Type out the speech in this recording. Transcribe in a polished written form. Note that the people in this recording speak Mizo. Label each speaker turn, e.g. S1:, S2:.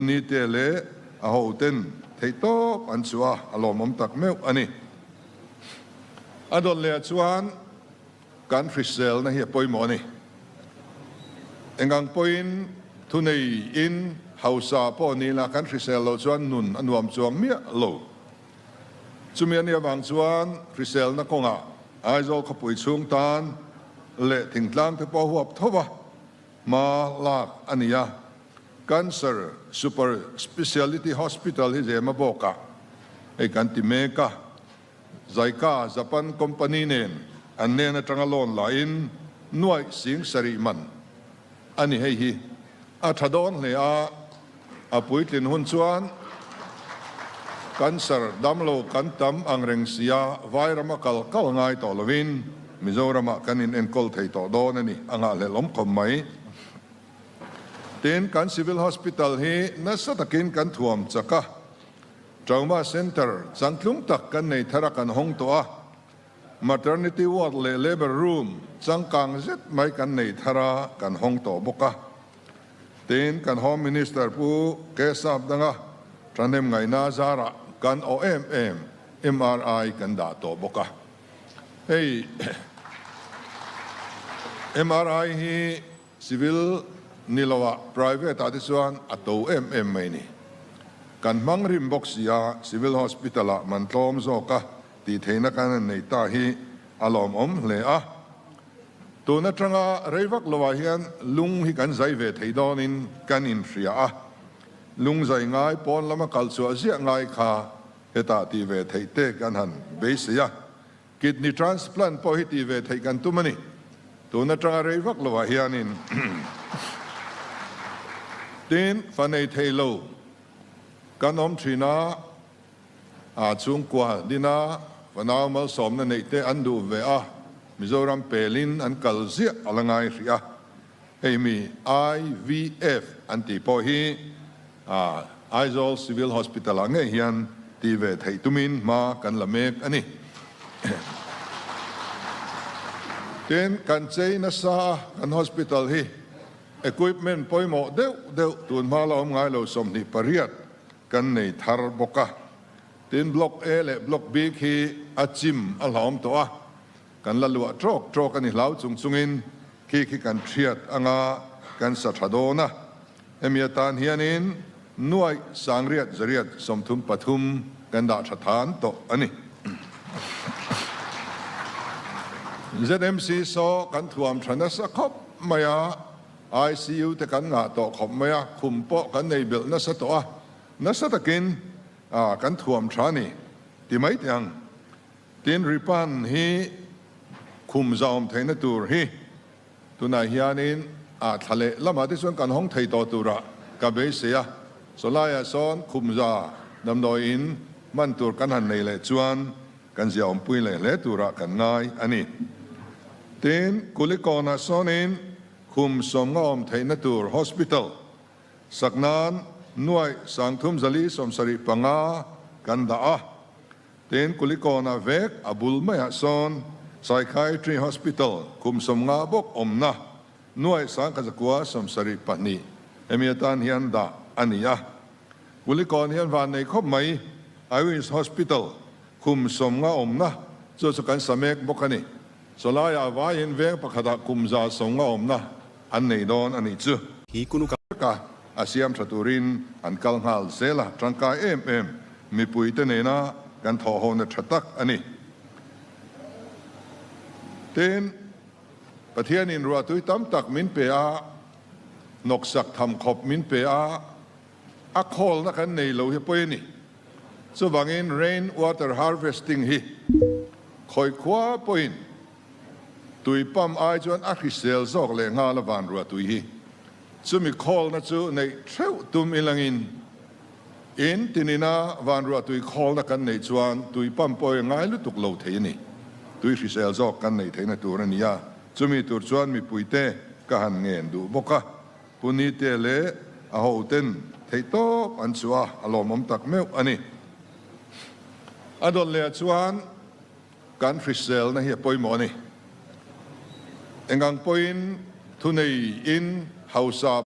S1: Nite leh a hoten theihtawp an chhuah a, a lawmawm tak meuh a ni. A dawt lehah chuan kan hriselna hi a pawimawh a ni. Engang pawhin thuneiin hausa pawh ni la kan hrisel loh chuan nun a nuam chuang miah lo. Chumi a nih avang chuan hriselna kawngah Aizawl khawpui chhung tan leh thingtlang te pawh huap tho va hma lak a ni a. Cancer Super Speciality Hospital hi zema bawkah hei kan ti mek a, Zaica Japan company nen an nen atanga loan lahin nuaih sing sarih man a ni. Hei hi a tha dawn hle a, a puitlin hun chuan cancer damlo kan tam ang reng sia vairama kal kal ngai tawh lovin Mizoramah kan in enkawl thei tawh dawn a ni a nghahhlelh awm khawp mai. Tin, kan Civil Hospital hi nasa takin kan thuam chak a, Trauma Centre changtlung tak kan nei thar a kan hawng tawh a, Maternity Ward leh Labour Room changkang zet mai kan nei thar a kan hawng tawh bawk a. Tin, kan Home Minister Pu Kesap danga thahnem ngaihna zarah kan awh em em MRI kan dah tawh bawk a. Hei MRI hi Civil ni lo ah private ah te chuan a to em em mai ni. Kan hmang rim bawk si a, Civil Hospital ah man tlawm zawk a tih theihna kan han nei ta hi a lawmawm hle a. Tun atanga rei vak lo ah hian lung hi kan zai ve thei dawnin kan inhria a, lung zai ngai pawn lama kal chhuah ziah ngai kha hetah tih ve theih te kan han beisei a. Kidney transplant pawh hi tih ve theih kan tum a ni. Tun atanga rei vak lovah hianin tin fa nei thei lo kan awm thin a, a chhungkua dina fanau malsawmna neih te an duh ve a, Mizoram pelin an kal ziah a la ngai hrih a. Hei mi IVF an tih pawh hi Aizawl Civil Hospital ah ngei hian tih ve theih tumin hma kan la mek a ni. Tin, kan chei nasa a kan hospital hi equipment pawimawh deuh deuh tun hma la awm ngai lo 28 kan nei thar bawk a. Tin, Block A leh Block B khi a chim a hlauhawm tawh a. Kan la luah trawk trawk a ni hlau chung chungin khi khi kan hriat anga kan sa tha dawn a. Hemi atan hianin nuaih sangriat zariat 33 kan dah tha than tawh a ni. ZMC saw kan thuam tha nasa khawp mai a, ICU te kan ngah tawh khawp mai a, khum pawh kan nei belh nasa tawh a, nasa takin kan thuam tha a ni ti mai teh ang. Tin, Ripan hi khum zaawm theihna tur hi tunah hianin a thla leh lamah te chuan kan hawng thei tawh turah ka beisei a. Sawlaiah sawn khum za damdawi in hman tur kan han nei leh chuan kan ziaawmpui leh hle turah kan ngai a ni. Tin, Kulikawnah sawnin khum sawmnga awm theihna tur hospital sak nan nuaih 3475 kan dah a. Tin, Kulikawnah vek a bul maiah sawn Psychiatry Hospital kum 50 bawk awmna nuaih 1172 hemi atan hian dah a ni a. Kulikawn hian van nei khawp mai Iwins Hospital kum 50 awmna chu chu kan sa mek bawk a ni. Sawlaiah vaiin veng pakhatah kum 150 awmna an nei dawn a nih chu.
S2: Hi kunu ka.
S1: Ka a siam tha turin an kal nghal zel a, tangkai em em mipuite nena kan thawhhona tha tak a ni. Tin, Pathianin ruahtui tam tak min pe a, hnawksak tham khawp min pe a, a khawlna kan nei lo hi pawi a ni. Chuvangin rain water harvesting hi khawi khua pawhin tui pump ai chuan a hrisel zawk leh nghal a van ruahtui hi. Chumi khawlna chu neih theuh tum ilangin in tinina van ruahtui khawlna kan neih chuan tui pump pawh hi ngai lutuk lo thei a ni. Tui hrisel zawk kan neih theihna tur a ni a, chumi tur chuan mipuite ka han ngen duh bawk a. Pu Nite leh a hoten theihtawp an chhuah a, a lawmawm tak meuh a ni. A dawt lehah chuan kan hriselna hi a pawimawh a ni. Engang pawhin thunei in hausa.